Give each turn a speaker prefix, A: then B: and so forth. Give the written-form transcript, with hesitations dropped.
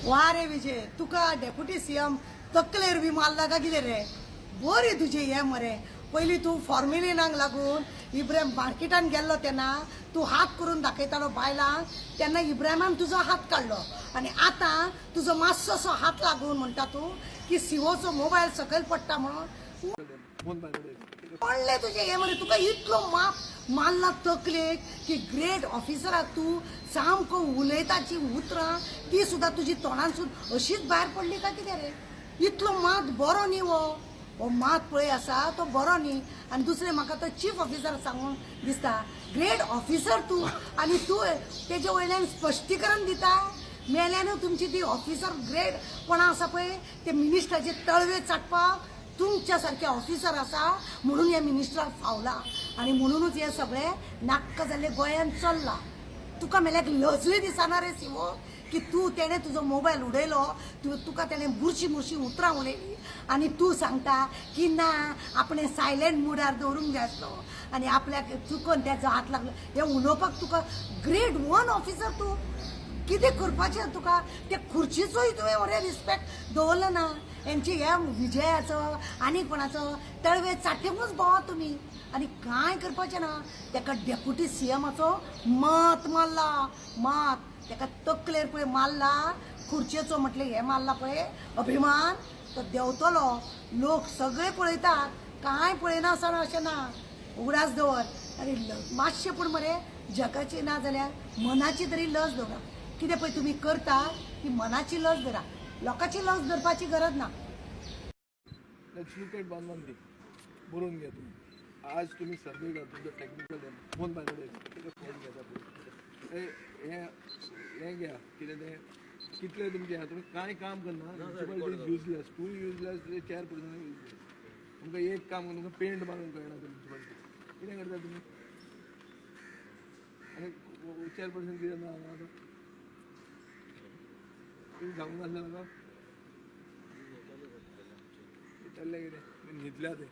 A: वा रे विजय, तुका डेप्युटी सीएम तकलेर बी मारला काय कितें रे? बरें तुजें हें मरे. पयलीं तूं फॉर्मेलिनाक लागून इब्राहिम मार्केटान गेल्लो तेन्ना तूं हात करून दाखयतालो बायलांक, तेन्ना इब्राहिमान तुजो हात काडलो. आनी आतां तुजो मातसोसो हात लागून म्हणटा तूं की सीओचो मोबायल सकयल पडटा म्हणून. पडले तुजें हें मरे. तुका इतलो माप मारला तकलेक की ग्रेट ऑफिसराक तूं सामको उलयता जी उतरां ती सुद्दां तुजी तोंडांतसून अशीच भायर पडली काय कितें रे? इतलो मात बरो न्ही हो, हो मात पळय आसा तो बरो न्ही. आनी दुसरें म्हाका तो चीफ ऑफिसर सांगून दिसता, ग्रेट ऑफिसर तूं आनी तूं तेजे वयल्यान स्पश्टीकरण दिता. मेल्यानू तुमची ती ऑफिसर ग्रेडपणां आसा पळय ते मिनिस्टराचे तळवे चाटपाक तुमच्या सारखे ऑफिसर आसा म्हणून ह्या मिनिस्टराक फावला आनी म्हणुनूच हें सगळें नाक्क जाल्लें गोंयांत चल्लां. तुका मेल्याक लजूय दिसना रे सिवो की तूं तेणें तुजो मोबायल उडयलो, तूं तुका तेणें बुरशी बुरशी उतरां उलयली आनी तूं सांगता की ना, आपणें सायलंट मुडार दवरूंक जाय आसलो आनी आपल्याक चुकोन तेजो हात लागलो. हें उलोवपाक तुका ग्रेड वन ऑफिसर तूं कितें करपाचें तुका? ते खुर्चीचोय तुवें मरे रिस्पेक्ट दवरलो ना. हेंची ह्या विजयाचो आनी कोणाचो तळवे चाटेकूच भोंवा तुमी आनी कांय करपाचें ना. तेका डेप्युटी सीएमाचो मात मारला, मात तेका तकलेर पळय मारला खुर्चेचो, म्हटलें हें मारला पळय अभिमान तो देंवतलो. लोक सगळे पळयतात, कांय पळयना आसना अशें ना. उगडास दवर आनी मातशें पूण मरे जगाची ना जाल्यार मनाची तरी लज दवरा. कितें पळय तुमी करता ती मनाची लज धरा, लोकांची लज धरपाची गरज ना.
B: Let's look at one one thing. बरोवन घ्या तुम्ही. आज तुम्ही सर्वे करा तुमचो टॅक्निकल फोन माझ्याकडे, फोन घेता पळय. हे हे घ्या, कितें तें कितले तुमचे आहा. तुमी कांय काम करना. Municipality is useless, तूं युजलेस, चेअरपर्सन युजलेस. तुमकां एक काम करून, तुमकां पेंट मारूंक कळना. म्युनिसिपालिटी कितें करता तुमी? आनी चेअरपर्सन कितें ना आतां कितें सांगूंक नासलें म्हाका? विचारलें कितें? न्हिदल्या ते.